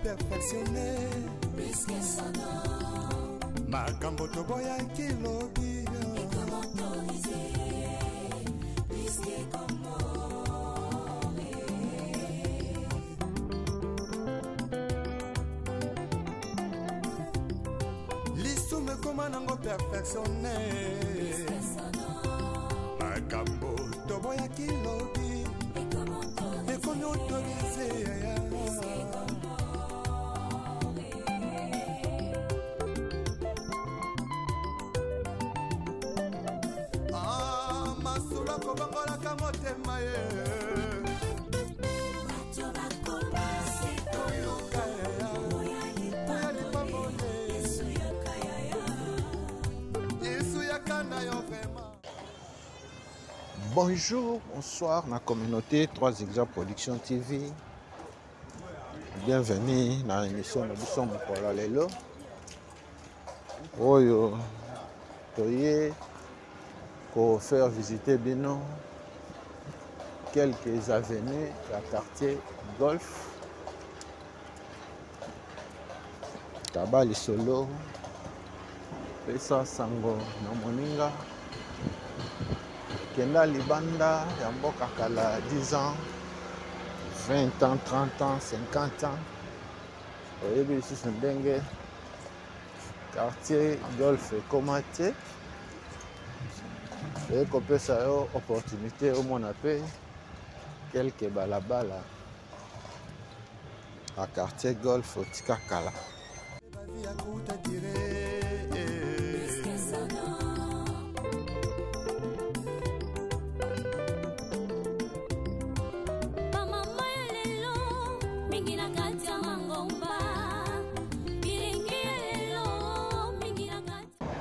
perfectionne makambo toboyaki lobi. Lisumu ekoma nango perfectionne, makambo toboyaki lobi ekomi autorise. Ah, masolo akobongolaka motema ye. Bonjour, bonsoir, ma communauté 3 Exemples Production TV. Bienvenue dans l'émission de biso mokolo lelo. Oyo toye ko faire visiter bino quelques avenues ya quartier Golf. Kaba lisolo, pesa sango na moninga. Kenda libanda ya mboka kala 10 ans, 20 ans, 30 ans, 50 ans. Oyebi lisusu ndenge quartier Golf ekoma te. Ekopesa yo opportunité omona pe quelques balabala à quartier Golf otika kala.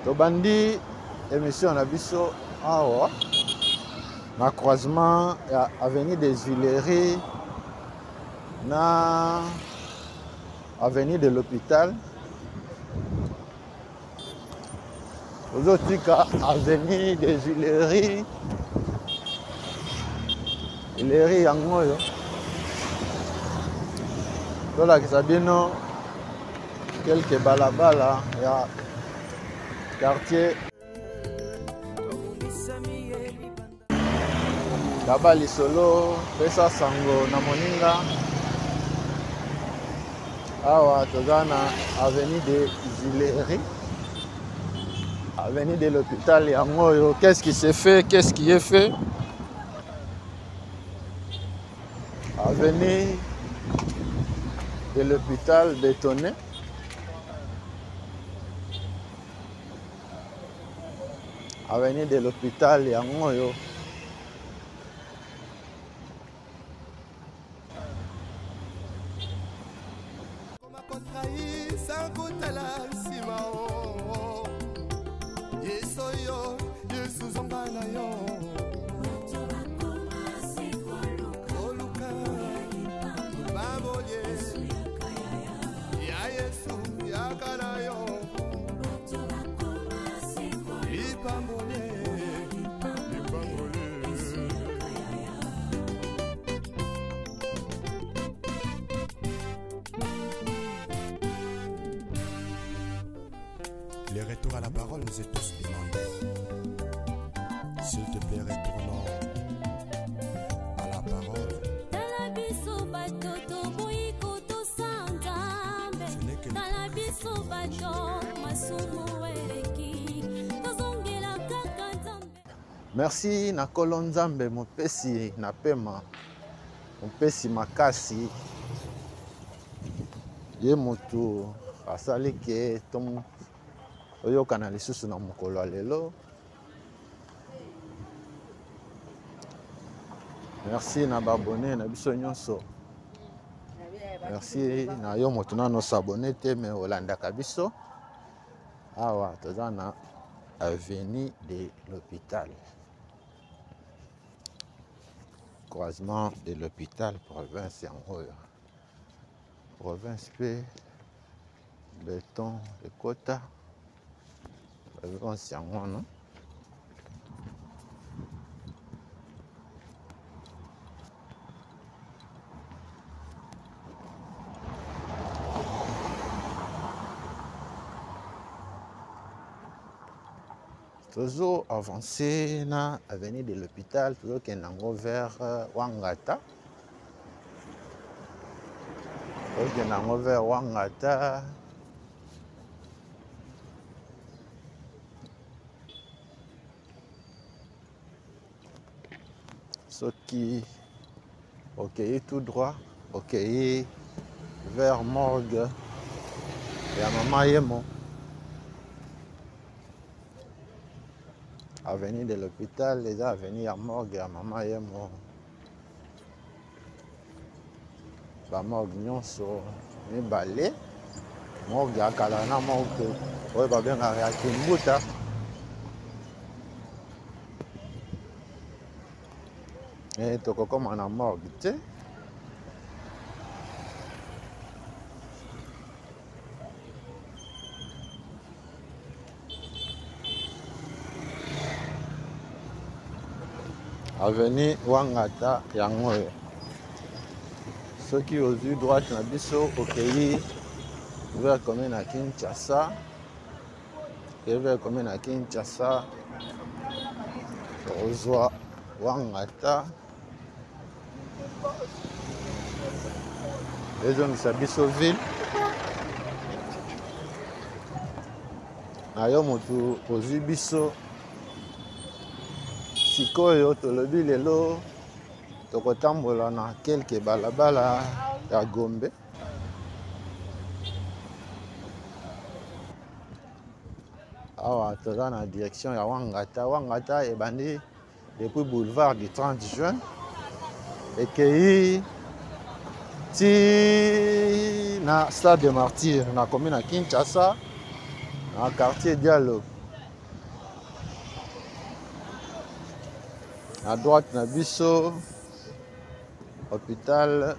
Tobandi émission na biso awa na croisement ya avenue des Huileries na avenue de l'hôpital. Ozotika avenue des Huileries, Huileries yango oyo tolakisa bino quelques balabala ya quartier. Kaba lisolo, pesa sango na moninga. Awa toza na avenue des Huileries, avenue de l'hôpital yango oyo. Qu'est-ce qui s'est fait? Qu'est-ce qui est fait? Avenue de l'hôpital bétonné. Avenue de l'hôpital yango oyo. Le retour à la parole nous est tous demandé. S'il te plaît, retournons à la parole. Tala biso bato toboyi kotosa Nzambe. Ce n'est que Tala biso bato masumu eleki. Tozongela kaka Nzambe. Merci na Nkolo Nzambe mopesi na pema, mopesi makasi. Ye motu asali ke toyokana lisusu na mokolo ya lelo. Merci na ba abonné na biso nyonso. Merci na yo moto nano s'abonné te mais olandaka biso. Awa toza na avenue de l'hôpital. Croisement de l'hôpital province yango oyo. Province pe béton ekota. Province yango wana. Tozo avancer na avenue de l'hôpital, tozokende yango vers euh, Wangata. Tozokende yango vers Wangata. Soki okei tout droit, okei vers morgue ya mama Yemo. Avenue de l'hôpital eza avenue ya morgue ya mama Yemo. Ba morgue nyonso mibale, morgue ya kala na morgue oyo babengaka ya Kimbuta. Eh, tokokoma na morgue te. Avenue Wangata yango oyo. Soki ozwi droite na biso okei vers commune ya Kinshasa, okei vers commune ya Kinshasa, okozwa Wangata ezongisa biso ville na yo motu ozwi biso sikoyo. Tolobi lelo tokotambola na kelke balabala ya Gombe. Awa toza na direction ya Wangata. Wangata ebandi depuis boulevard du 30 juin, ekei ti na stade de martyr na commune ya Kinshasa, na quartier Dialogue. Na droite na biso hôpital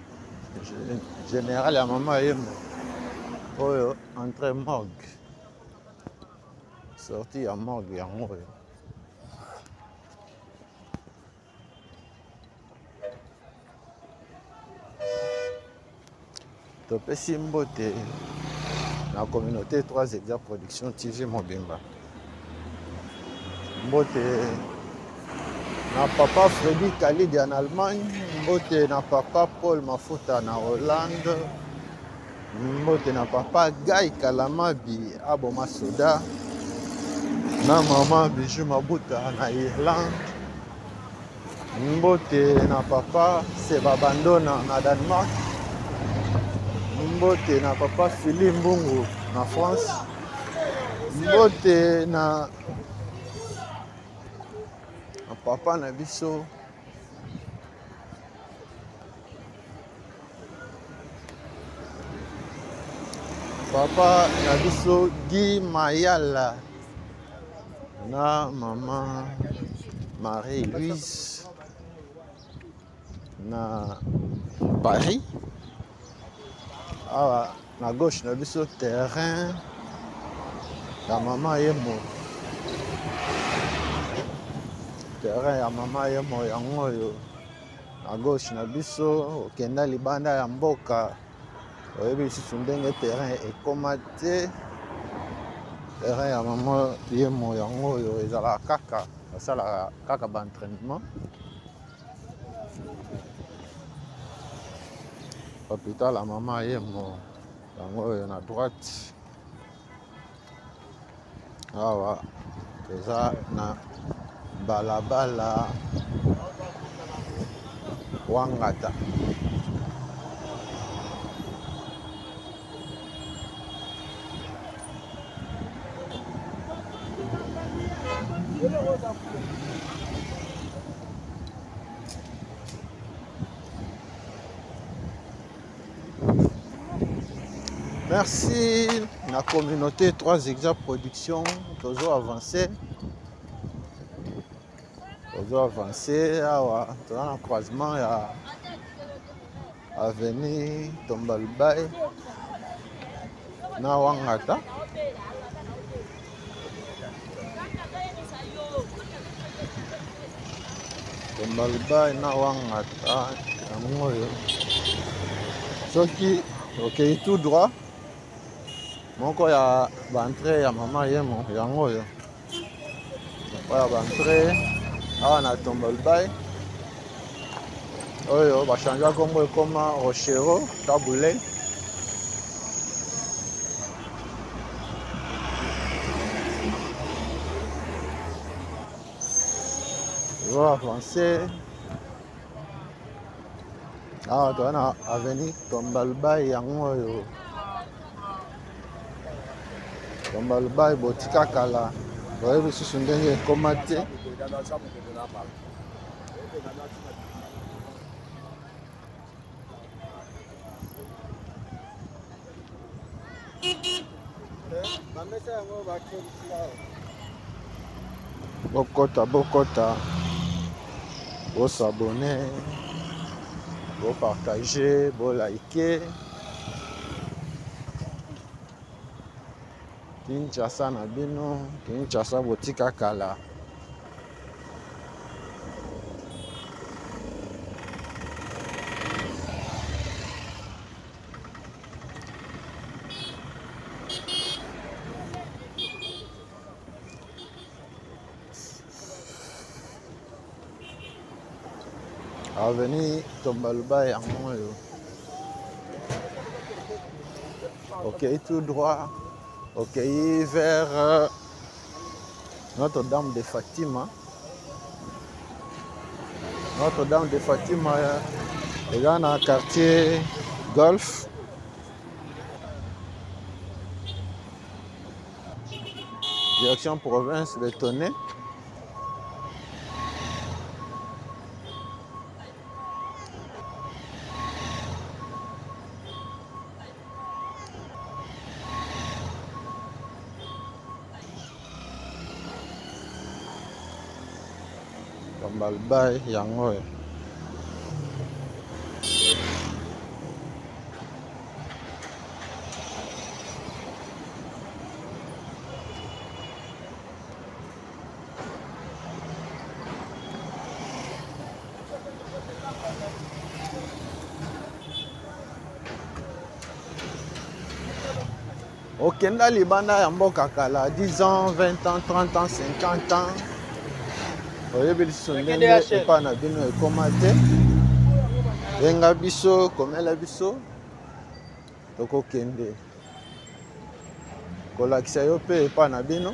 général ya mama Yemo, oyo entrée morgue, sortie ya morgue yango oyo. Topesi mbote na communauté 3 Exa Production TV mobimba. Mbote na papa Freddy Khalid en Allemagne, mbote na papa Paul Mafuta na Hollande, mbote na papa Guy Kalamabi aboma soda, na mama Bijou Mabuta na Irlande, mbote na papa Seba Bandona na Danemark, mbote na papa Philippe Mbungu na France, mbote na papa na biso papa na biso Guy Mayala na mama Marie-Louise na Paris. Awa na gauche na biso terrain ya mama Yemo, terrain ya mama Yemo yango oyo na gauche na biso. Okenda libanda ya mboka, oyebi lisusu ndenge terrain ekoma te. Terrain ya mama Yemo yango oyo, ezalaka kaka basalaka kaka ba entraînement. Hôpital ya mama Yemo yango oyo na droite. Awa toza na balabala Wangata. Merci na communauté 3 Exa Production. Tozo avancer, tozo avancer. Awa toza na croisement ya avenue Tombalbaye na Wangata. Tombalbaye na Wangata yango oyo. Soki okei tout droit, moko ya ba entrée ya mama Yemo yango oyo. Oyo ba entrée awa na Tombalbaye, oyo bachangea nkombo, ekoma Rochereau Tabu Ley. Ezo avance awa, toza na avenue Tombalbaye. Yango oyo Tombalbaye botika kala, boyebi lisusu ndenge ekóma te. Bokota, bokota, bos'abonner, bopartager, boliker. Kinshasa na bino, Kinshasa botika kala. Avenue Tombalbaye yango oyo. Okei tout droit, okei vers Notre-Dame de Fatima. Notre-Dame de Fatima eza na quartier Golf, direction province bétonné. Tombalbaye yango oyo. Okenda libanda ya mboka kala, 10 ans, 20 ans, 30 ans, 50 ans, oyebi lisusu ndenge epai na bino ekóma te. Benga biso, komela biso, tokokende kolakisa yo mpe epai na bino.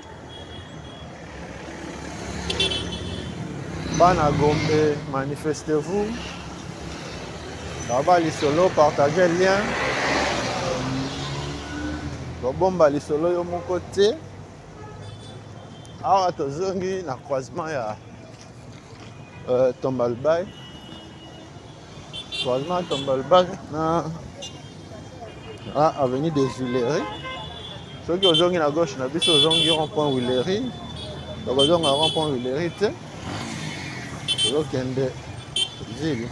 Bana Gombe, manifestez-vous. Baba lisolo, partage lien. Kobomba lisolo yo moko te. Awa tozongi na croisement ya Tombalbaye, croisement Tombalbaye na avenue des Huileries. Soki ozongi na gauche na biso, ozongi rond point Huilerie. Tokozonga rond point Huilerie te, tozokende ville.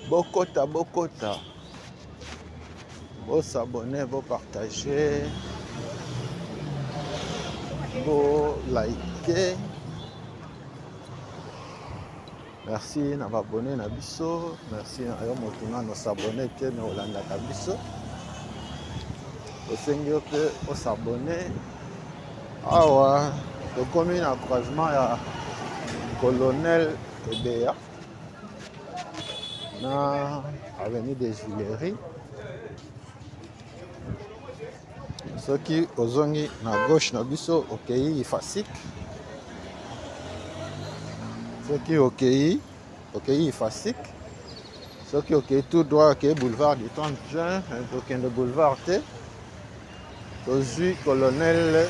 Bokota, bokota, bos'abonner, bopartager, boliker. Merci na baabonnés na biso. Merci na yo moto nano os'abonner te me olandaka biso. Osengi yo mpe os'abonner. Awa tokomi na croisement ya Colonel Ebeya na avenue des Huileries. Soki ozongi na gauche na biso, okei Ifasic. Soki okei Ifasic, soki okei tout droit, okei boulevard du 30 juin. Tokende boulevard te, tozwi Colonel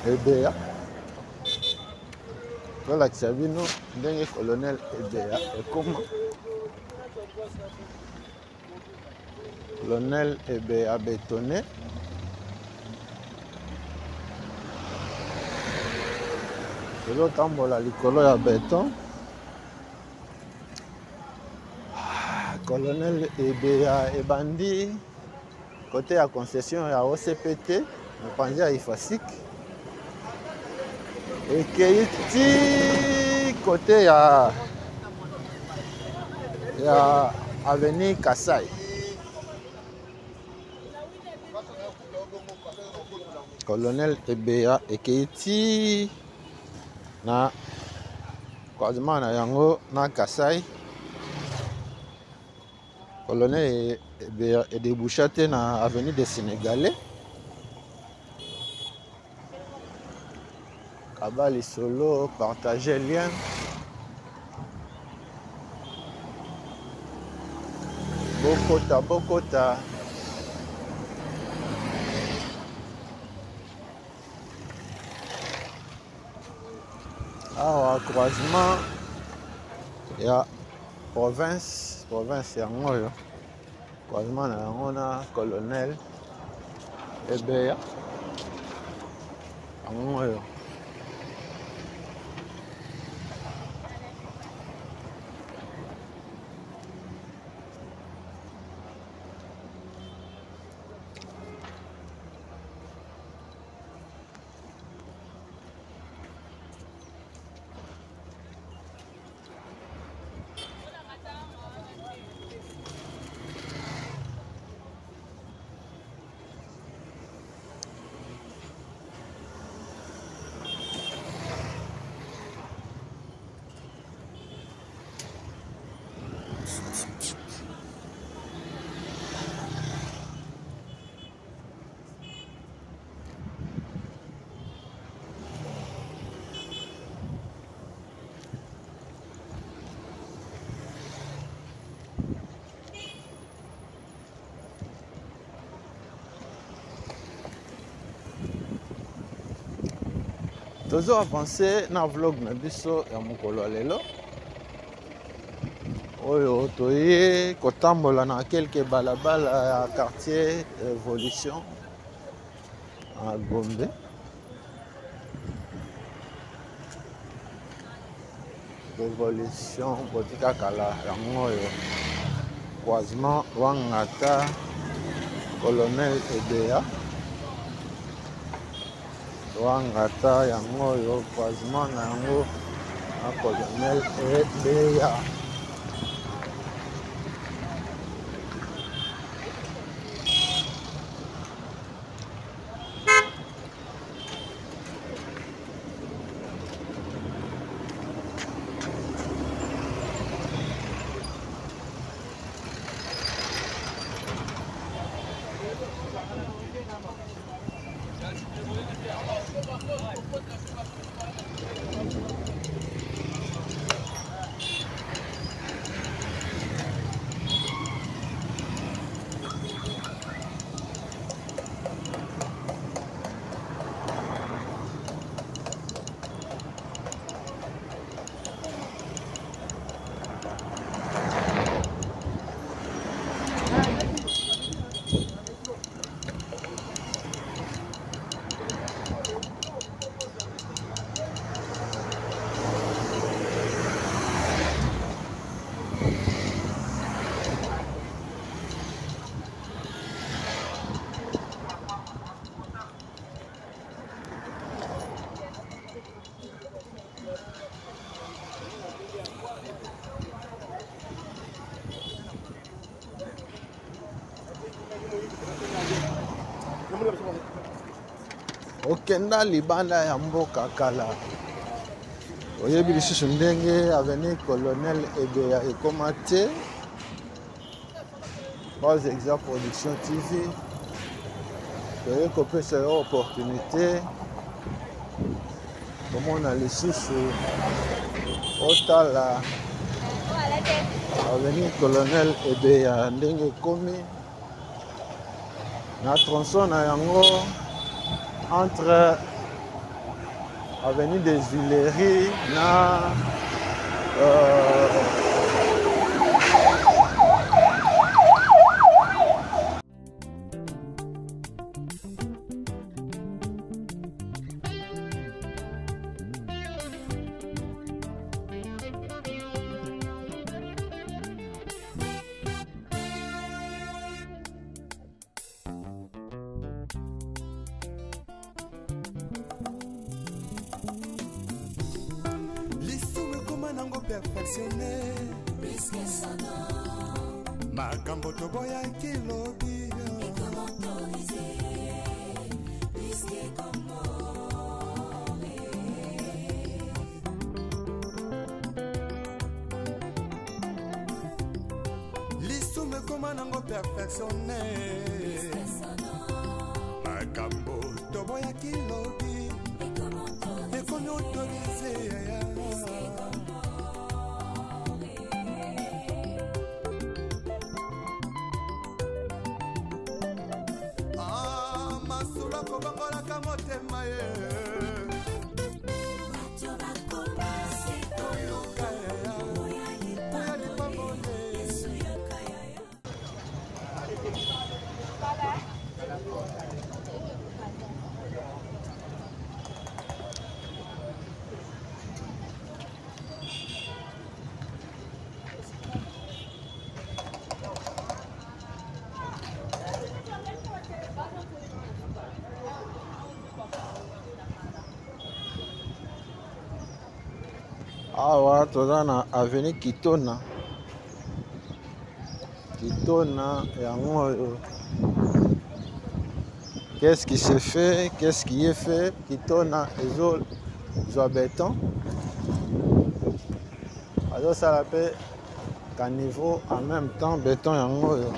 Ebeya. Tolakisa bino ndenge Colonel Ebeya ekoma. Colonel Ebeya bétonné. Tozotambola likolo ya beton. Ah, colonel Ebeya ebandi kote ya concession ya OCPT, mopanzi ya IFASIC, ekei ti kote ya avenue Kasai. Colonel Ebeya ekei ti na croisement na yango na Kasai. Colonel Ebeya edeboucha te na avenue des Sénégalais. Kaba lisolo, partager lien. Bokota, bokota. Awa croisement ya province, province yango oyo. Croisement na yango na colonel Ebeya. Yango oyo. Tozo avancer na vlog na biso ya mokolo ya lelo oyo toye kotambola na quelques balabala ya quartier Révolution à Gombe. Révolution botika kala yango oyo croisement Wangata Colonel Ebeya. Wangata yango oyo croisement na yango na Colonel Ebeya. Okenda libanda ya mboka kala, oyebi lisusu ndenge avenue Colonel Ebeya ekoma te. Base Exa Production TV toye kopesa yo opportunité komona lisusu otala avenue Colonel Ebeya ndenge ekomi na tronçon na yango entre avenue des Huileries na perfectionne. Makambo toboyaki lobi lisumu ekoma nango perfectionne. Makambo toboyaki lobi ekomi autorise. Ah, masolo akobongolaka motema ye. Koluka ya oya lipamboli. Awa toza na avenue Kitona. Kitona yango oyo. Qu'est-ce qui se fait? Qu'est-ce qui est fait? Kitona ezozwa beton. Azosala mpe caniveau en même temps beton yango oyo.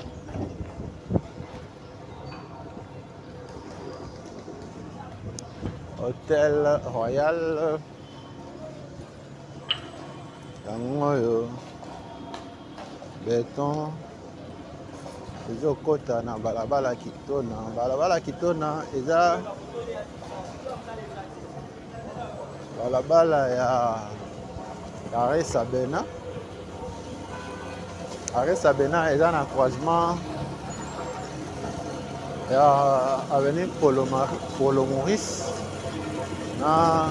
Hôtel Royal yango oyo beton ezokota na balabala Kitona. Balabala Kitona eza balabala ya Arrêt Sabena. Arrêt Sabena eza na croisement ya avenue Polo Maurice na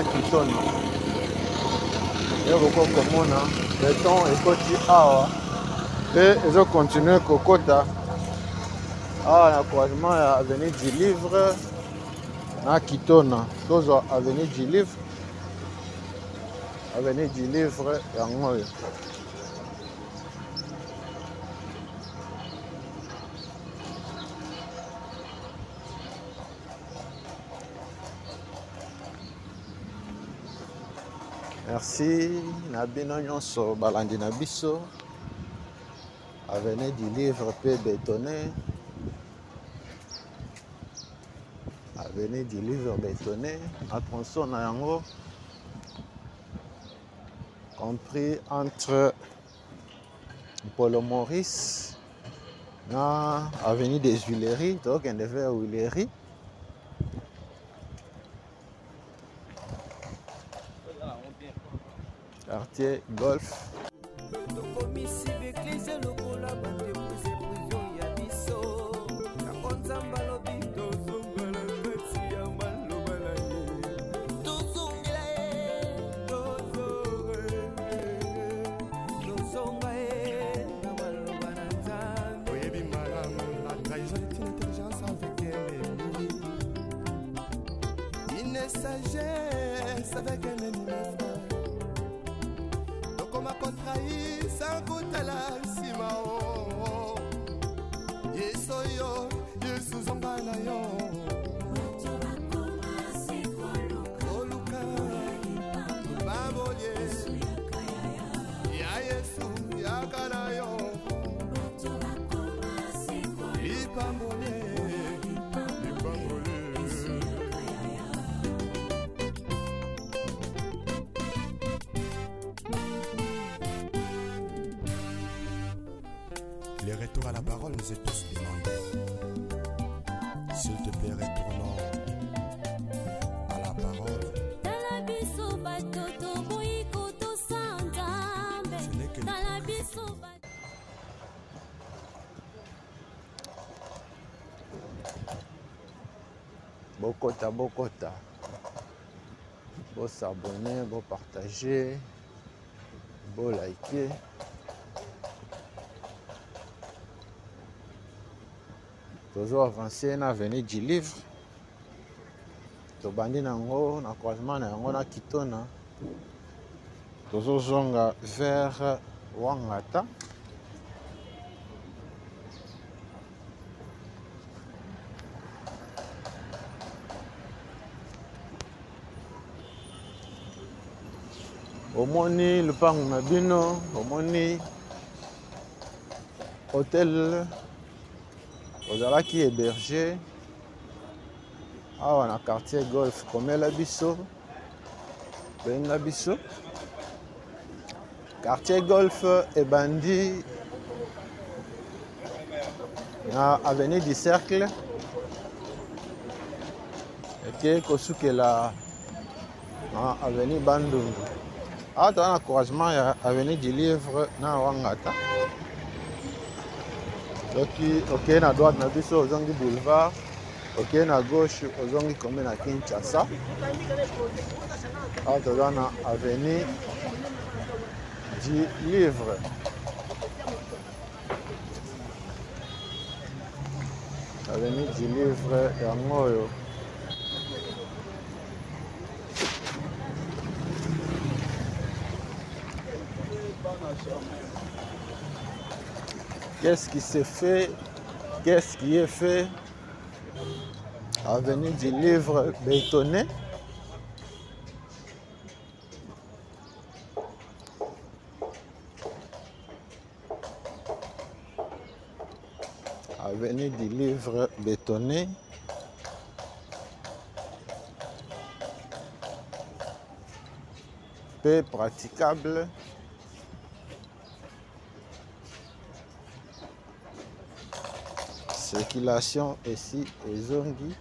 Kitona. Yo bokoki komona beton ekoti awa mpe ezokontinue kokota awa na croisement ya avenue du Livre na Kitona. Tozwa avenue du Livre, avenue du Livre yango oyo. Merci na bino nyonso balandi na biso. Avenue du Livre pe bétonné. Avenue du Livre bétonné na tronçon na yango compris entre Polo Maurice na avenue des Huileries, tokende vers Huileries. Quartier Golf. Tokomisi beklise lokola baentreprise prive ya biso. Yango Nzambe alobi tozongela kati ya maloba na ye, tozongela ye, tozonga ye na maloba na Nzambe. Oyebi malamu, la trahison est une intelligence avec un ennemi, une sagesse avec un ennemi, mon frère. Tokoma kotrahir sans kotala nsima o. Yesu oyo, Yesu zonga na yo. Koluka babolie ya Yesu, yaka na yo lipambolie, lipambolie. Le retour à la parole nous est tous demandé. S'il te plaît, retournons à la parole. Tala biso bato toboyi kotosa Nzambe. Ce n'est que Tala biso bato. Bokota, bokota, bosabone, bopartage, bolike. Tozo avance na avenue du Livre, tobandi nango na croisement na yango na Kitona. Tozozonga vers Wangata. Omoni lupangu na bino, omoni hotel ozalaki héberger awa na quartier Golf, komela biso, benga biso. Quartier Golf ebandi na avenue du Cercle eke kosukela na avenue Bandundu. Awa toza na croisement ya avenue du Livre na Wangata. Soki okei na droite na biso ozongi boulevard, okei na gauche ozongi commune na Kinshasa. Awa toza na avenue du Livre. Avenue du Livre yango oyo. Qu'est-ce qui s'est fait? Qu'est-ce qui est fait? Avenue du Livre bétonné. Avenue du Livre bétonné. Peu praticable. Circulation ici ezongi.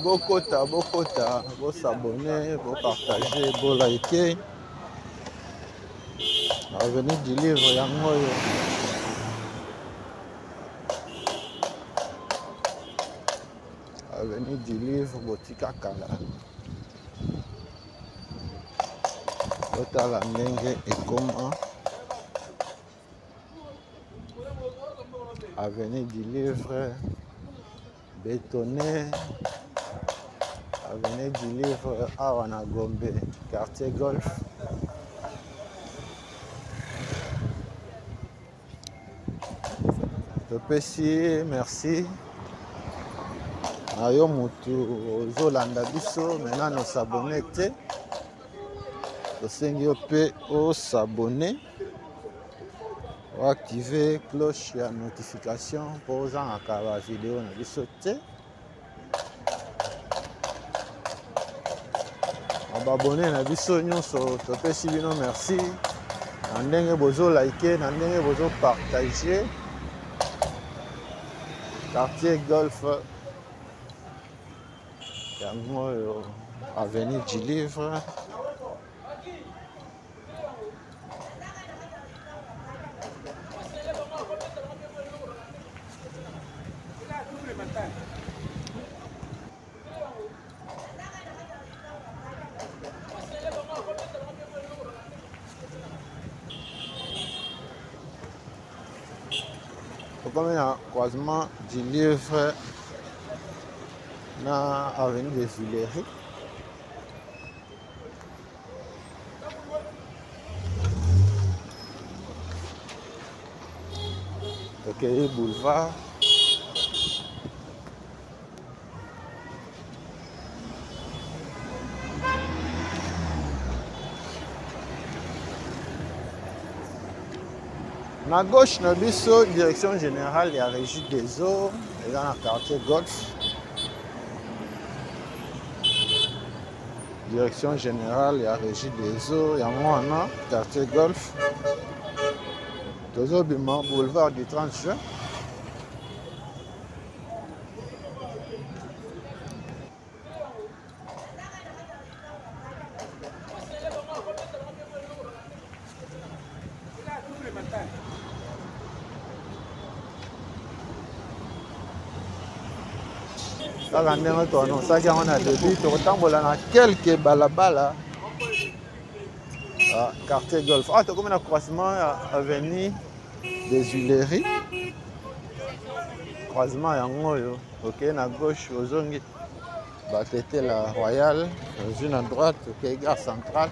Bokota, bokota, bosabonne, bopartage, bolike. Avenue du Livre yango oyo. Avenue du Livre botika kala. Botala ndenge ekoma. Avenue du Livre bétonné. Avenue du Livre awa na Gombe, quartier Golf. Topesi merci na yo mutu ozolanda biso mais nano s'abonner te, tosengi yo mpe osabonner, oactive cloche ya notification mpo ozangaka ba video na biso te. Ababone na biso nyonso topesi bino merci na ndenge bozo like, na ndenge bozo partager. Quartier Golf yango oyo, avenue du Livre. Tokomi na croisement du Livre na avenue des Huileries. Tokei boulevard. Na gauche na biso direction générale ya Régie des Eaux eza na quartier Golf. Direction générale ya Régie des Eaux yango wana quartier Golf. Tozobima boulevard du 30 juin. Kaka ndenge toanonsaki yango na début, tokotambola na quelques balabala ah, quartier Golf. Ah, tokomi na croisement ya avenue des Huileries. Croisement yango oyo, okei na gauche ozongi Batetela Royal, ozwi na droite okei gare centrale.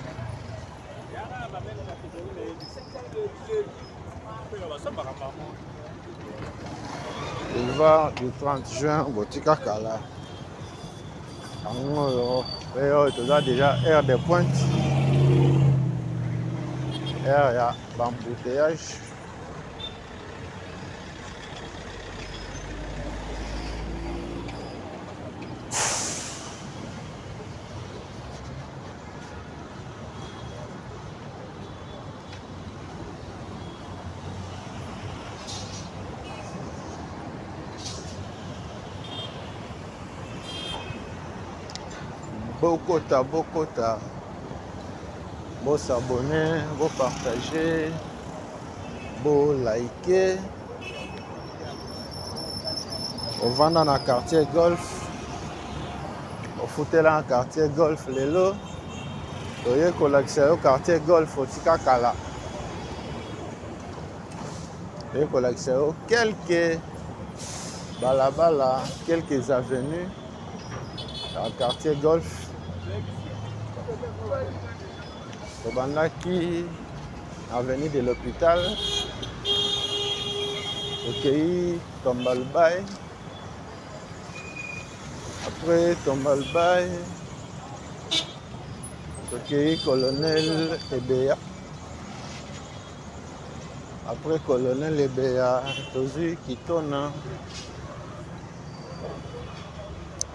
Boulevard du 30 juin, botika kala. Yango oyo, pe oyo toza déjà heure de pointe, heure ya b'embouteillage. Bokota, bokota, bosabone, bopartage, bolike. Ovanda na quartier Golf, ofutela na quartier Golf, lelo toye kolakisa yo quartier Golf otika kala. Toye kolakisa yo quelques balabala, quelques avenues ya quartier Golf. Tobandaki avenue de l'hôpital, okei Tombalbaye, après Tombalbaye tokei Colonel Ebeya, après Colonel Ebeya tozwi Kitona,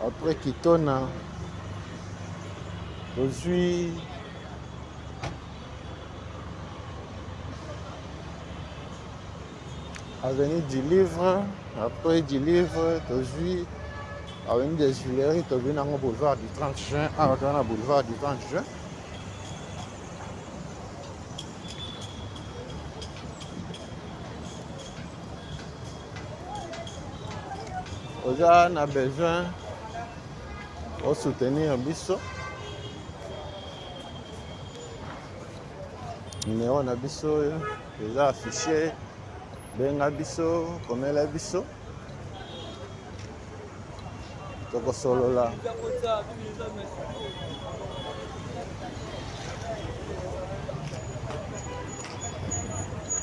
après Kitona tozwi avenue du Livre, après du Livre tozwi avenue des Huileries, tozwi nango boulevard du 30 juin. Awa toza na boulevard du 30 juin. Oza na besoin osoutenir biso, numéro na biso oyo eza affiché, benga biso, komela biso, tokosolola.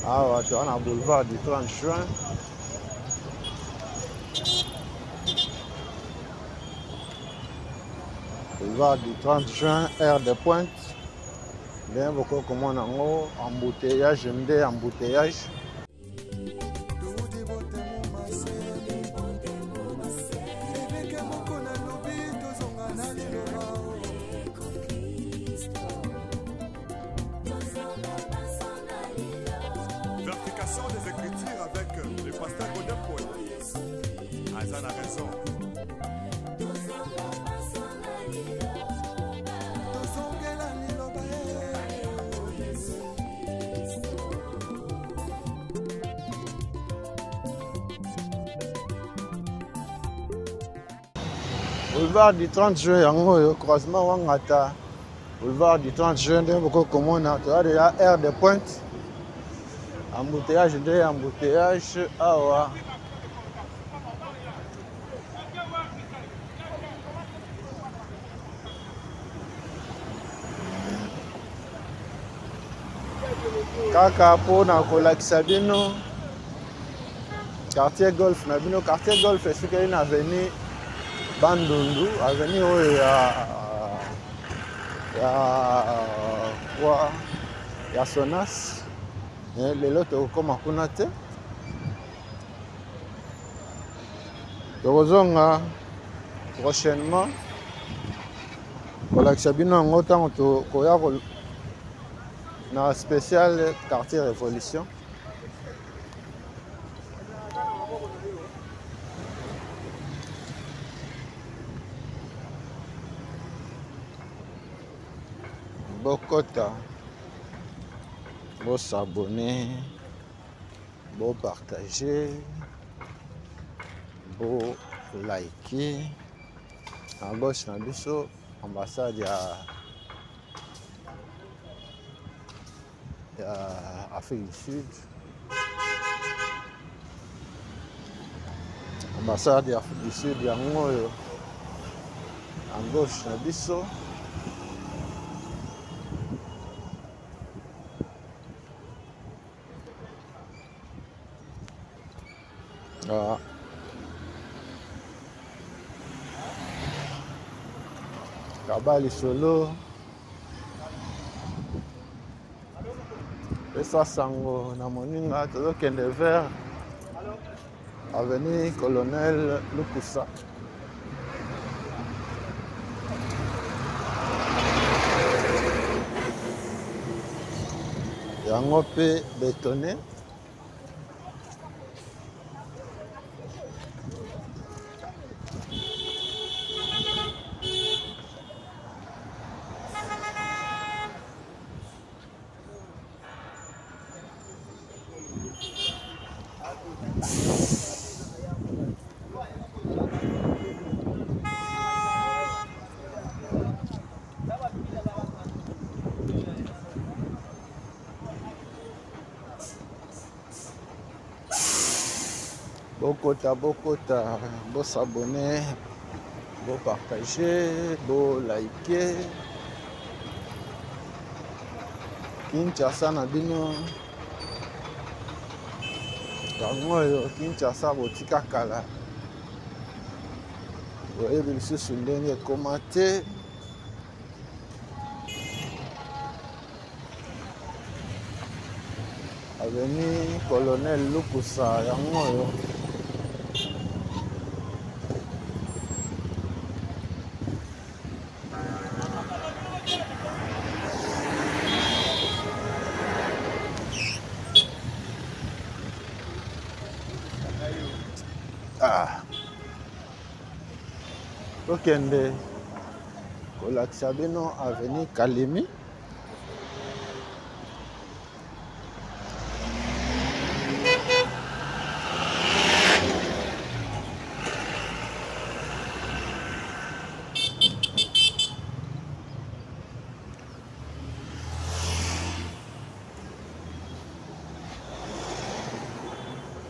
Awa toza na boulevard du 30 juin. Boulevard du 30 juin, aire de pointe. Bien, bokoki komona yango embouteillage nde embouteillage. Vérification des Écritures avec le pasteur Godin Paul. Aza na raison. Tozongela liloba. Boulevard du 30 juin yango oyo, croisement Wangata, boulevard du 30 juin, ndenge bokoki komona toza déjà aire de pointe, embouteillage nde embouteillage awa. Kaka mpona kolakisa bino quartier Golf na bino. Quartier Golf esukeli na avenue Bandundu, avenue oyo ya kwa ya Sonas. Lelo tokokoma kuna te, tokozonga prochainement kolakisa bino yango ntango tokoya na spécial quartier Révolution. Bokota, bosabone, bopartage, bolike. Na gauche na biso ambassade ya Afrique du Sud, ambassade ya Afrique du Sud yango oyo na gauche na biso. Ah. Kaba lisolo, pesa sango na moninga, tozokende vers avenue Colonel Lukusa. Yango mpe betone. Bokota, bokota, bosabone, bopartage, bolike. Kinshasa na bino yango oyo, Kinshasa botika kala, boyebi lisusu ndenge ekoma te. Avenue Colonel Lukusa yango oyo. Ah. Tokende kolakisa bino avenue Kalemi.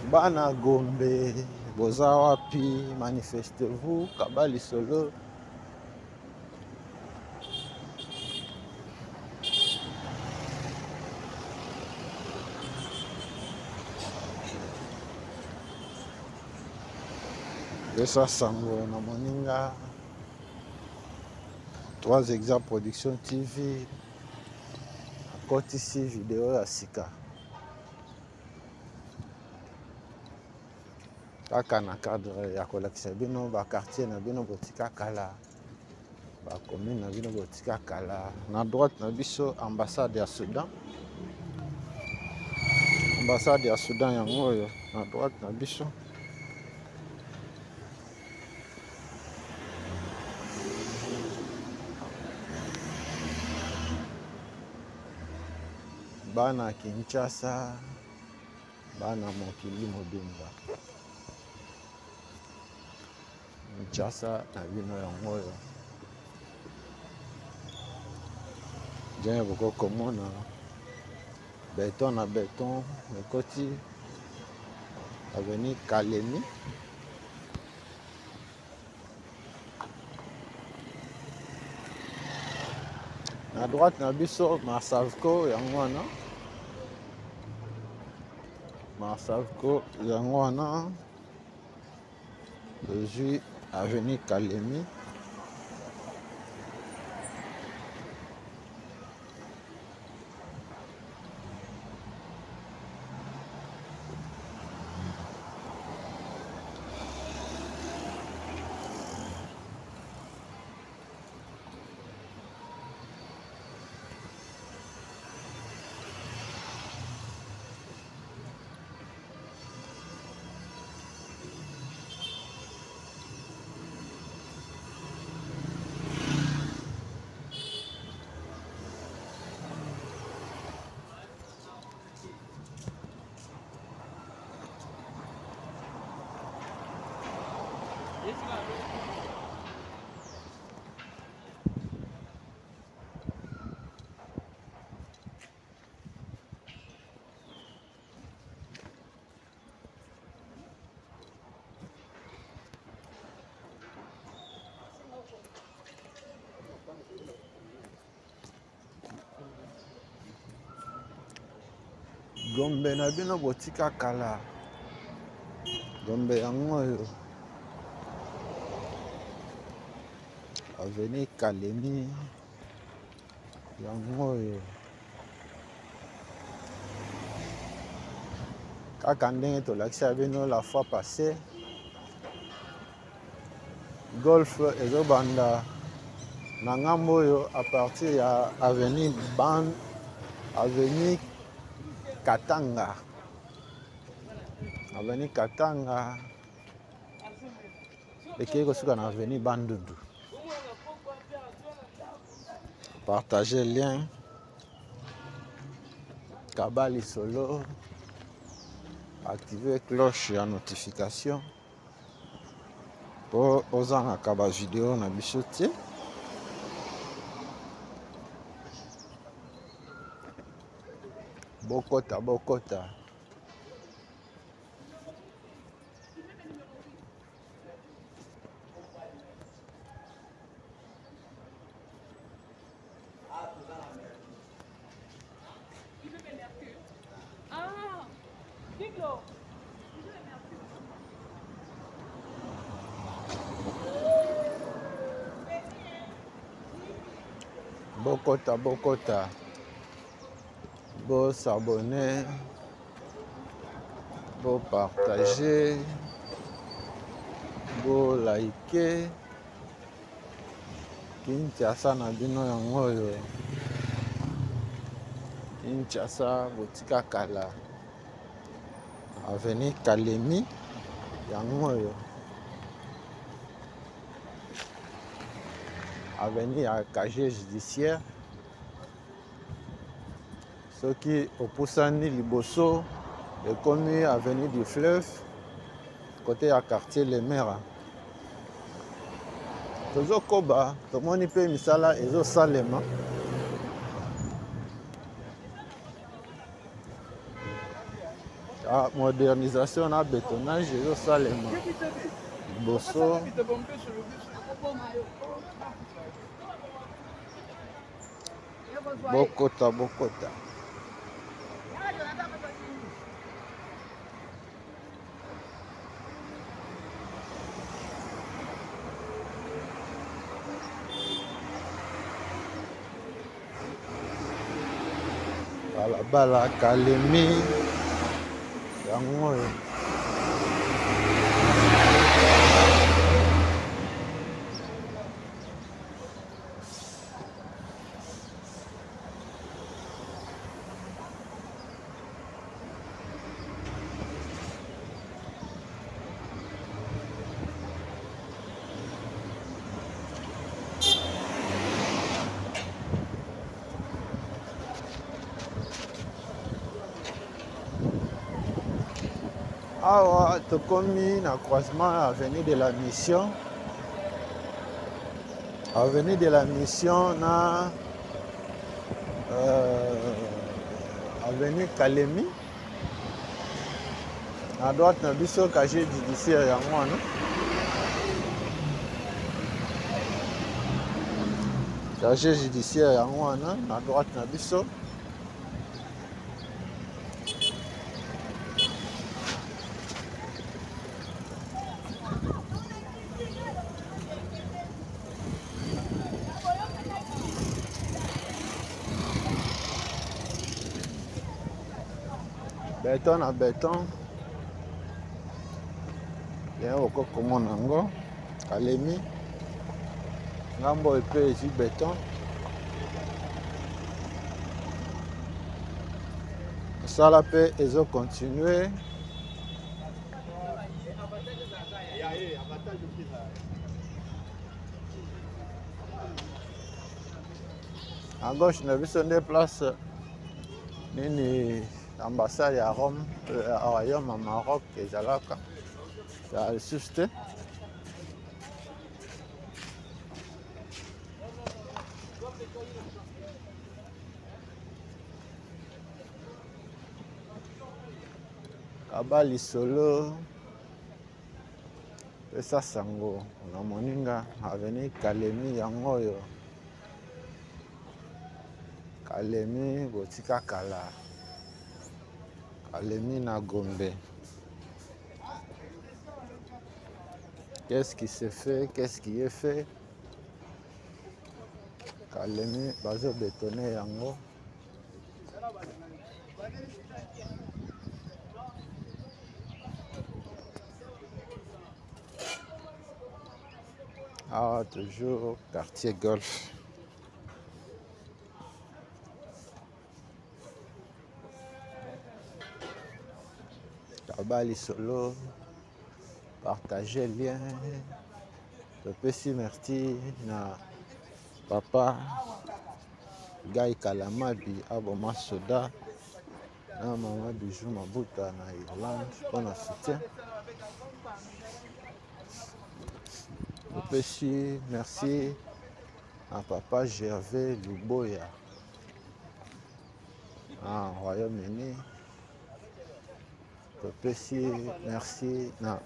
Bana Gombe, boza wapi? Manifestez-vous, kaba lisolo. Pesa sango na moninga. 3 Exa Production TV akotisi video ya sika kaka na cadre ya kolakisa bino ba quartier na bino botika kala, ba commune na bino botika kala. Na droite na biso ambassade ya Soudan, ambassade ya Soudan yango oyo na droite na biso. Bana Kinshasa, bana mokili mobimba, Kinshasa na bino yango oyo. Bien, bokoki komona beton na beton ekoti avenue Kalemi. Na droite na biso Marsavco yango wana, Marsavco yango wana, tozwi avenue Kalemi. Gombe na bino botika kala. Gombe yango oyo. Avenue Kalemi yango oyo. Kaka ndenge tolakisa bino la fois passée, golf ezobanda na ngambo oyo à partir ya avenue Ban, avenue Katanga, avenue Katanga ekei kosuka na avenue Bandundu. Partager lien, kaba lisolo, activer cloche ya notification po ozangaka ba video na biso te. Bokota, bokota. Bokota, bokota. Bo s'abonner, bo partager, bo liker. Kinshasa na bino yango oyo. Kinshasa botika kala. Avenue Kalemi yango oyo. Avenue ya casier judiciaire. Soki opusani liboso ekomi avenue du fleuve côté ya quartier Lemera. Tozokoba, tomoni mpe misala ezosalema. Ah, modernisation na bétonnage ezosalema liboso. Bokota, bokota. Balabala Kalemi yango oyo. Awa tokomi na croisement avenue de la Mission, avenue de la Mission na avenue Kalemi. Na droite na biso casier judiciaire yango wana. Casier judiciaire yango wana na droite na biso. Beton na beton. Lelo okoki komona yango Kalemi ngambo oyo mpe ezwi beton. Mosala mpe ezo continuer. À gauche na biso nde place nini ambassade ya Rome, ya royaume ya Maroc ezalaka ya lisusu te. Kaba lisolo pesa sango na moninga avenue Kalemi yango oyo. Kalemi botika kala. Kalemi na Gombe. Qu'est-ce qui se fait? Qu'est-ce qui est fait? Kalemi bazo bétonner yango. Ah, toujours quartier golf. Kaba lisolo, partager lien. Topesi merci na papa Guy Kalamabi aboma soda na mama Bijou Mabuta na Irlande mpo na soutien. Topesi merci na papa Gervais Luboya na Royaume-Uni. Topesi merci na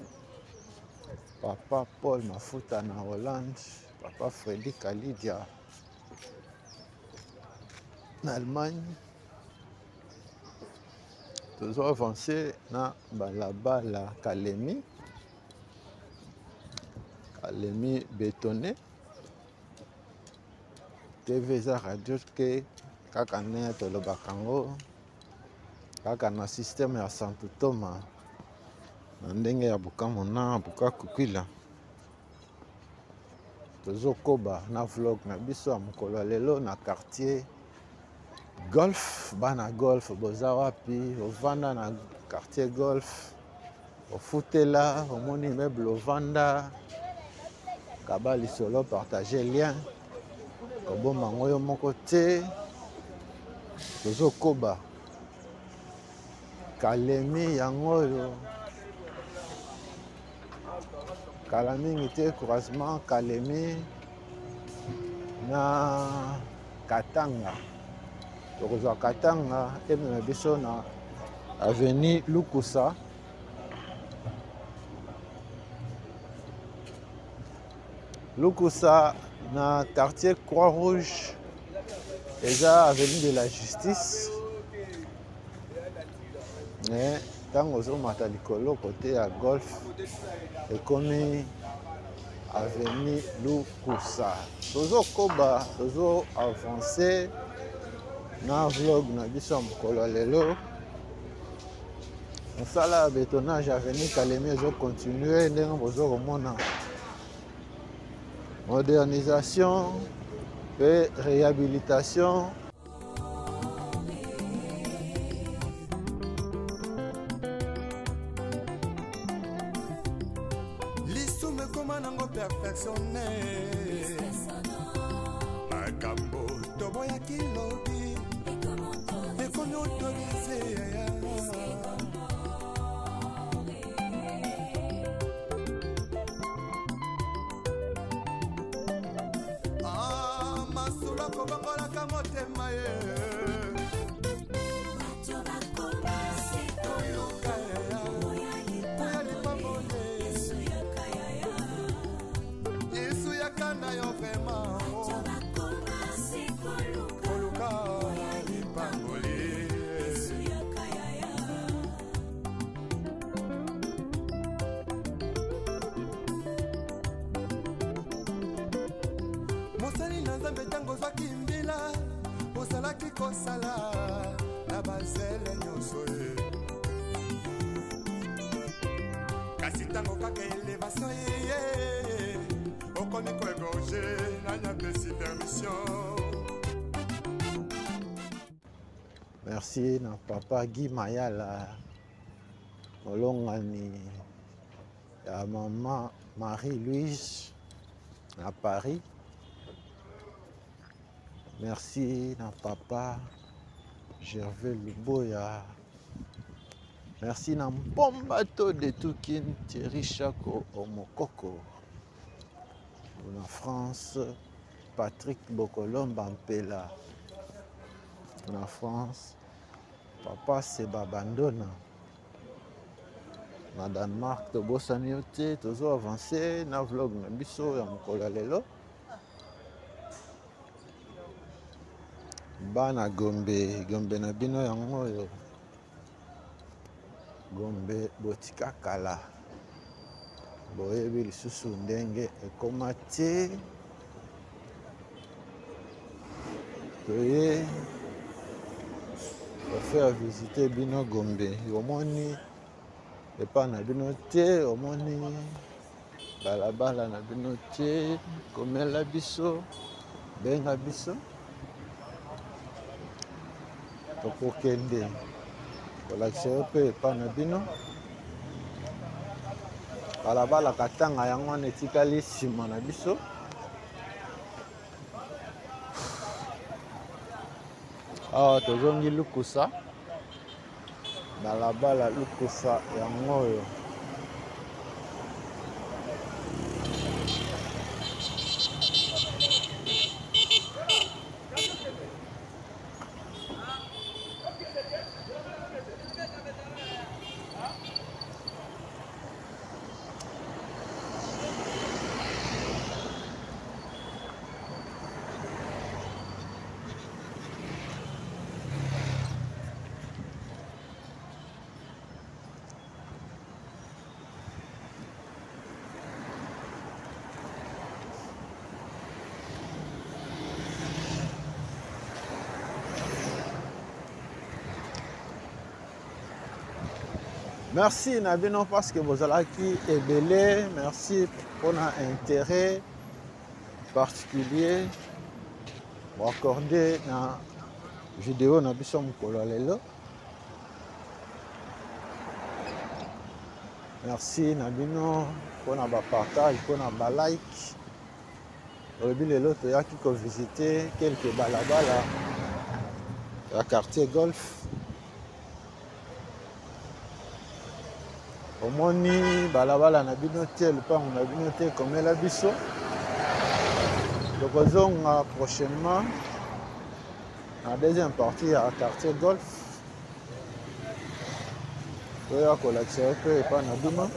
papa Paul Mafuta na Hollande, papa Freddy Kalidia na Allemagne. Tozo avancer na balabala Kalemi, Kalemi bétonné. TV eza radio ke kaka ndenge tolobaka yango kaka na système ya Santu Toma na ndenge ya Bukamona Bukakukwila. Tozokoba na vlog na biso ya mokolo ya lelo na quartier Golf. Bana Golf boza wapi? Ovanda na quartier Golf, ofutela, omoni immeuble ovanda, kaba lisolo, partager lien, kobomba yango yo moko te. Tozokoba Kalemi yango oyo kala mingi te, croisement Kalemi na Katanga. Tokozwa Katanga emema biso na avenue Lukusa. Lukusa na quartier Croix-Rouge, eza avenue de la Justice. Mais ntango ozomata likolo kote ya golf ekomi avenue Lukusa. Tozokoba, tozo avancer na vlog na biso ya mokolo ya lelo. Mosala ya bétonnage avenue Kalemi ezo continuer ndenge bozo komona modernisation pe réhabilitation. Lisumu ekoma nango perfectionne, makambo toboyaki lobi ekomi autorise. Ah, masolo akobongolaka motema ye. Koluka ya lipamboli. Yesu yaka na yo vraiment. Koluka lipamboli. Mosali na Nzambe, ntango ozwaki mbila ozalaki kosala na bazele nyonso ye, kasi ntango kaka elevation ye okomi koegorge, nani apesi permission? Merci na papa Guy Mayala, molongani ya mama Marie-Louise na Paris. Merci na papa Gervais Luboya. Merci na Mpombato de Tukin, Thierry Chako Omokoko. Na France, Patrick Bokolomba Mpela. Na France, papa Seba Bandona. Na Danemark, tobosani yo te. Tozo avancer na vlog na biso ya mokolo ya lelo. Bana Gombe, Gombe na bino yango oyo. Gombe botika kala, boyebi lisusu ndenge ekoma te. Toye kofaire visiter bino Gombe, omoni epai na bino te, omoni balabala na bino te. Komela biso, benga biso, tokokende kolakisa yo mpe epai na bino. Balabala Katanga yango wana etikali nsima na biso. Awa tozongi Lukusa, balabala Lukusa yango oyo. Merci na bino parce que bozalaki ebele. Merci mpona intérêt particulier boaccorde na video na biso mokolo ya lelo. Merci na bino mpona bapartage, mpona balike. Olobi lelo toyaki kovisite quelques balabala ya quartier Golf. Omoni balabala na bino te, lupango na bino te, komela biso. Tokozonga prochainement na deuxième partie ya quartier Golf. Toya kolakisa yo mpe epai na bino.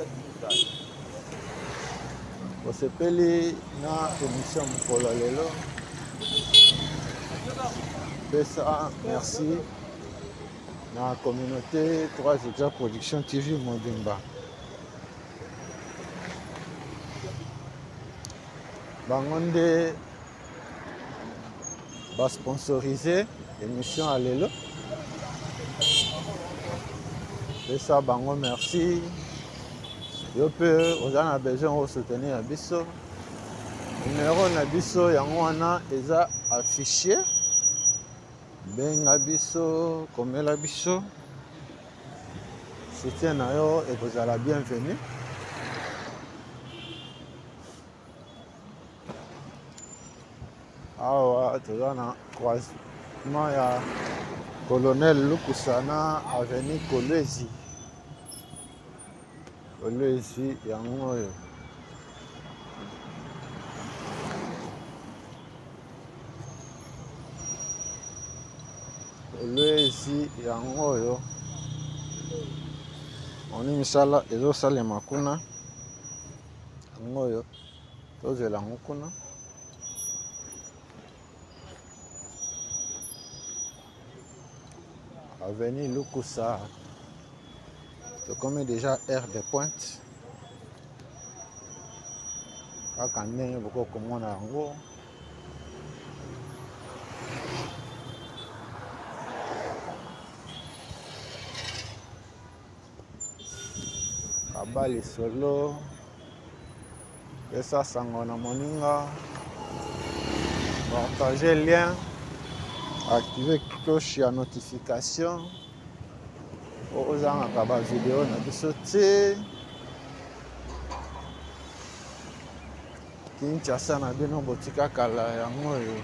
Osepeli na émission mokolo ya lelo, pesa merci na communauté 3 Exa Production TV mobimba. Bango nde basponsorize émission ya lelo. Pesa bango merci. Yo mpe oza na besoin osoutenir biso, numero na biso yango wana eza affiché. Benga biso, komela biso, soutien na yo ekozala bienvenu. Awa toza na croisement ya Colonel Lukusa na avenue Kolwezi. Kolwezi yango oyo. Kolwezi yango oyo. Oni misala ezosalema kuna. Yango oyo tozela yango kuna. Avenue Lukusa, tokomi déjà aire de pointe. Kaka ndenge bokoki komona yango. Kaba lisolo, pesa sango na moninga, partager lien, activer cloche ya notification ozangaka ba video na biso te. Kinshasa na bino botika kala yango oyo.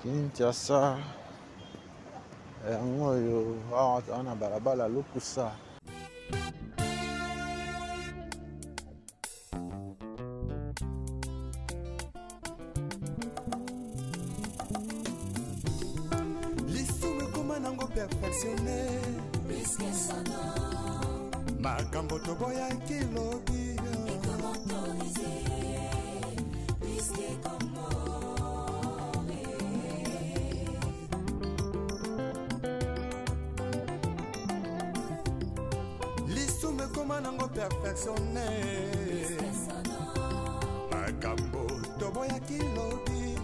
Kinshasa yango oyo. Awa toza na balabala Lukusa. Lisumu ekoma nango perfectionne, makambo toboyaki lobi. Ekoma nango perfectionne. Makambo toboyaki lobi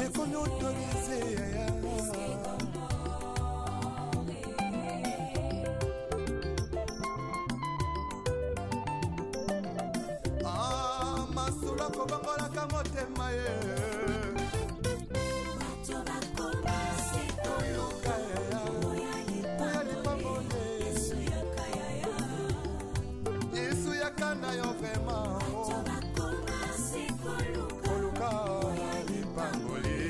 ekomi autorise yaya. Ah, masolo akobongolaka motema ye. Koluka yaya, oya lipamboli. Yesu yaka na yo vraiment. Koluka lipamboli.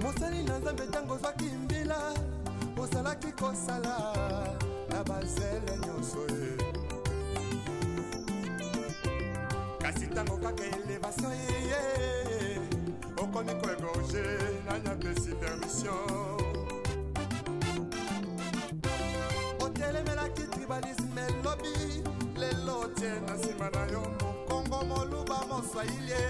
Mosali na Nzambe, ntango ozwaki mbila, ozalaki kosala na bazele nyonso ye. Kasi ntango kaka elevation eye, okomi koegorge. Nani apesi permission? Otelemelaki tribalisme elobi, lelo otie na nsima na yo mokongo, moluba, moswahili.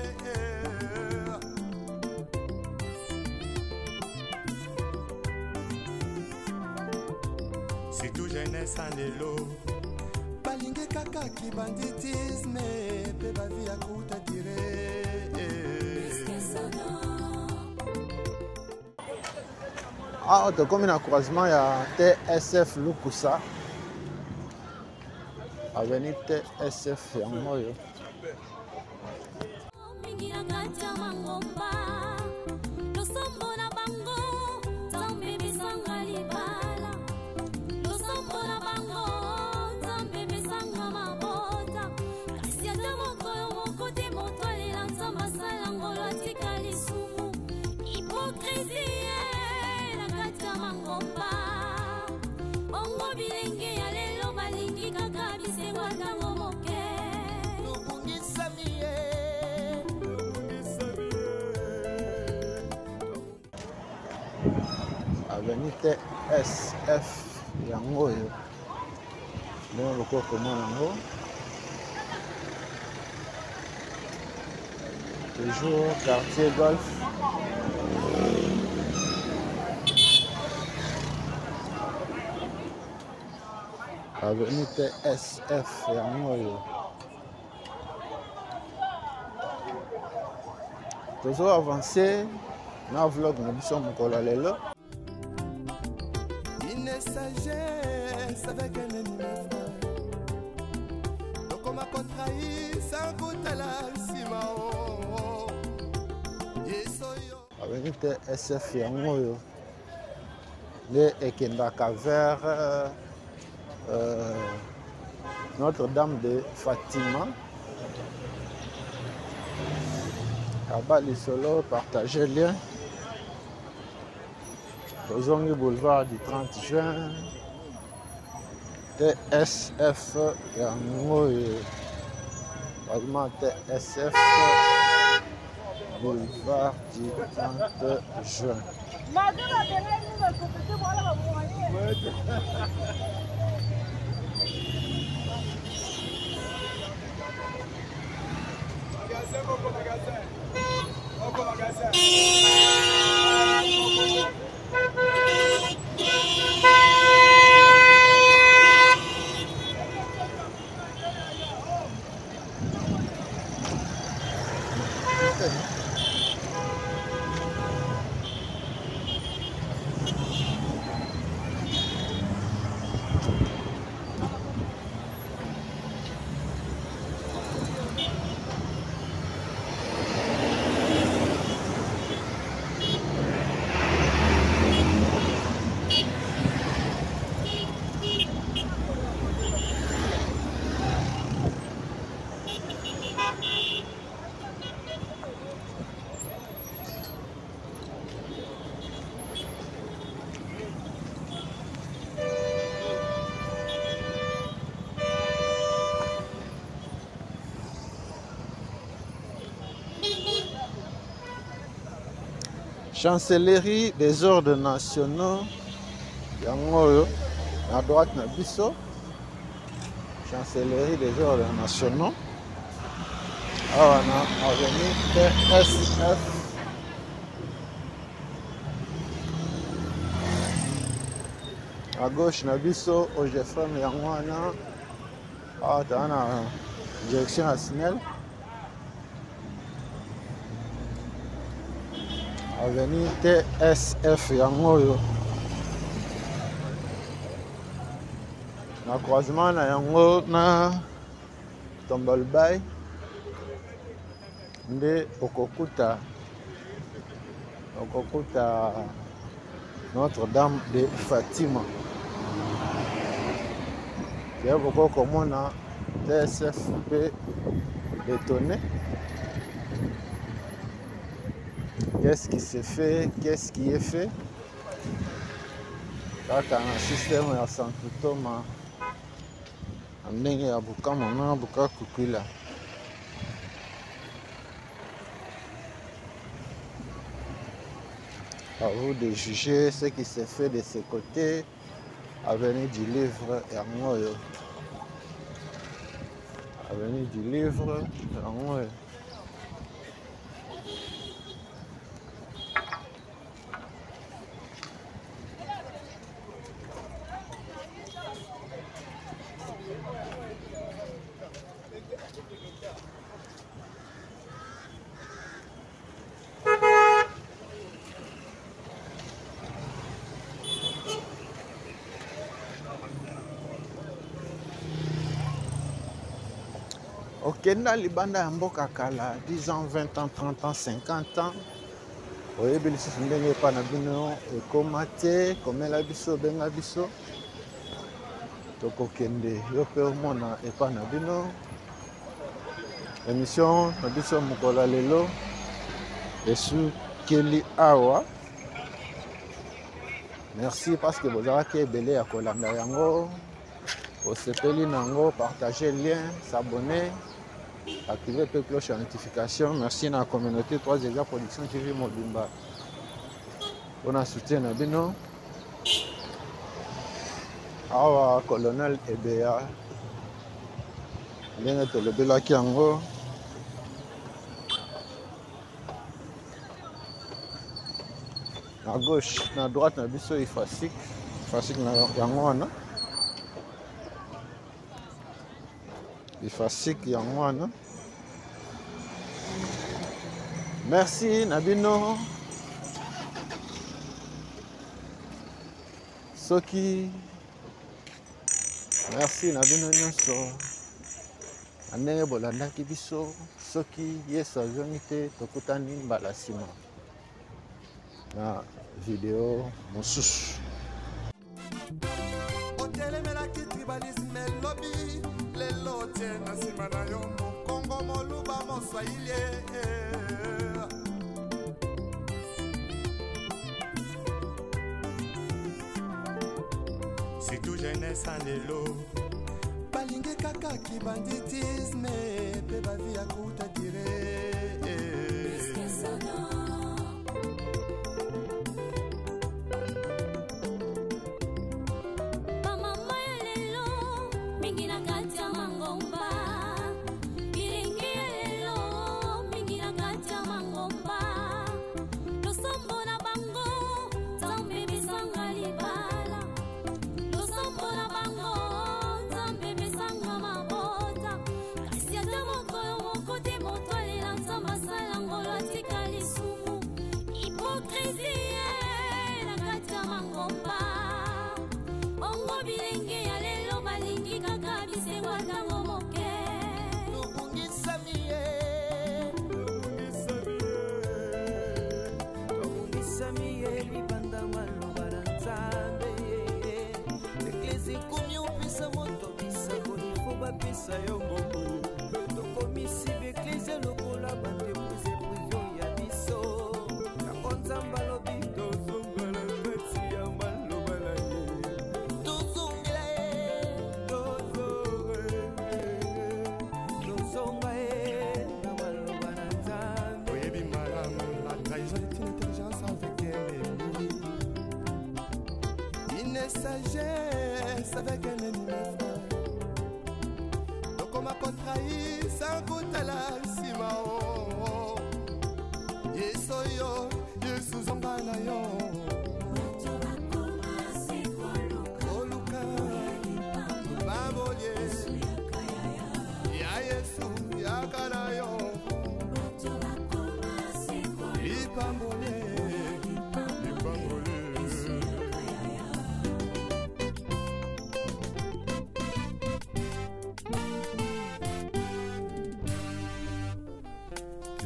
Surtout jeunesse ya lelo balingi kaka kibanditisme mpe bavi ya kuta dire. Awa tokomi na croisement ya TSF Lukusa, avenue TSF yango oyo. Mingi na kati ya mangomba, losambo na bango Nzambe besanga libala, losambo na bango Nzambe besanga mabota, kasi ata mokolo moko te moto alela Nzambe asala ngolo atika lisumu. Hypocrisie na kati ya mangomba. Bongo bilenge ya lelo balingi kaka bisengo ntango moke. Tobungisami ye. Avenue TSF yango oyo, ndenge bokoki komona yango, toujours quartier Golf. Avenue TSF yango oyo, tozo avance na vlog na biso mokolo ya lelo. Une sagesse avec un ennemi, frère. Tokoma kotrahi sans kotala nsima o yeso yo. Avenue TSF yango oyo nde ekendaka vers Notre-Dame de Fatima. Kaba lisolo, partager lien. Tozongi boulevard du 30 juin. TSF yango oyo, vraiment TSF, boulevard du 30 juin. Chancellerie des ordres nationaux yango oyo na droite na biso, chancellerie des ordres nationaux. Awa na avenue TSF. À gauche na biso OGFM yango wana. Awa toza na direction ya SNEL. Avenue TSF yango oyo. Na croisement na yango na Tombalbaye nde okokuta okokuta Notre-Dame de Fatima. Ya bokoki komona TSF mpe bétonné. Qu'est-ce qui se fait? Qu'est-ce qui est fait? Kaka na système ya Santo Thomas na ndenge ya bukama na bukakukwila. À vous de juger ce qui se fait de ce côté. Avenue du Livre yango oyo. Avenue du Livre yango oyo. Okenda libanda ya mboka kala 10 ans, 20 ans, 30 ans, 50 ans, oyebi lisusu ndenge epa na bino ekoma te. Komela biso, benga biso, tokokende yo mpe omona epa na bino. Émission na biso mokolo ya lelo esukeli awa. Merci parce que bozalaki ebele ya kolanda yango, osepeli nango, partager lien, s'abonner, activer pe cloche ya notification. Merci na communauté 3 Eza Production TV mobimba mpona soutien na bino. Awa colonel Ebeya, ndenge tolobelaki yango, na gauche na droite na biso ifasik, ifasik na yango wana, ifasik yango wana. Merci na bino. Soki merci na bino nyonso na ndenge bolandaki biso. Soki Yesu azongi te, tokutani mbala nsima na video mosusu. Otelemelaki tribalisme lobi, lelo tie na nsima na yo mokongo, moluba, moswahili. Surtout jeunesse ya lelo balingi kaka kibanditisme mpe bavi ya kuta dire. Bamama ya lelo mingi na kati ya mangomba, bilenge ya lelo mingi na kati ya mangomba, losambo na bango Nzambe besanga libala, losambo na bango Nzambe besanga mabota, kasi ata mokolo moko te moto alela Nzambe asala ngolo atika lisumu. Hypocrisie na kati ya mangomba, bongo bilenge ya lelo balingi kaka bisengo ntango moke. Tobungisami ye, tobungisami ye libanda maloba na Nzambe. Eglise ekomi opesa moto bisakoli fo bapesa yo mbongo. Tokomisi baeglise lokola baentreprise privé ya biso. Yango Nzambe alobi tozongela kati ya maloba na ye, tozongela ye, tozonga ye na maloba na Nzambe. Oyebi malamu, la trahison est une intelligence avec un ennemi, une sagesse avec un ennemi, mes frères. Tokoma kotrahir sans kotala nsima. Nyonso yo Yesu zonga na yo. Koluka babolie ya Yesu yaka na yo. Lipambolie, lipambolie.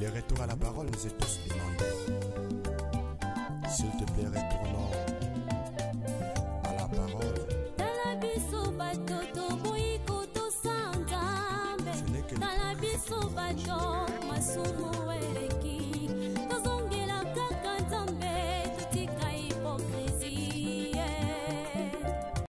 Le retour à la parole nous est tous demandé. S'il te plaît, retournons à la parole. Tala biso bato toboyi kotosa Nzambe. Ce n'est que Tala biso bato masumu.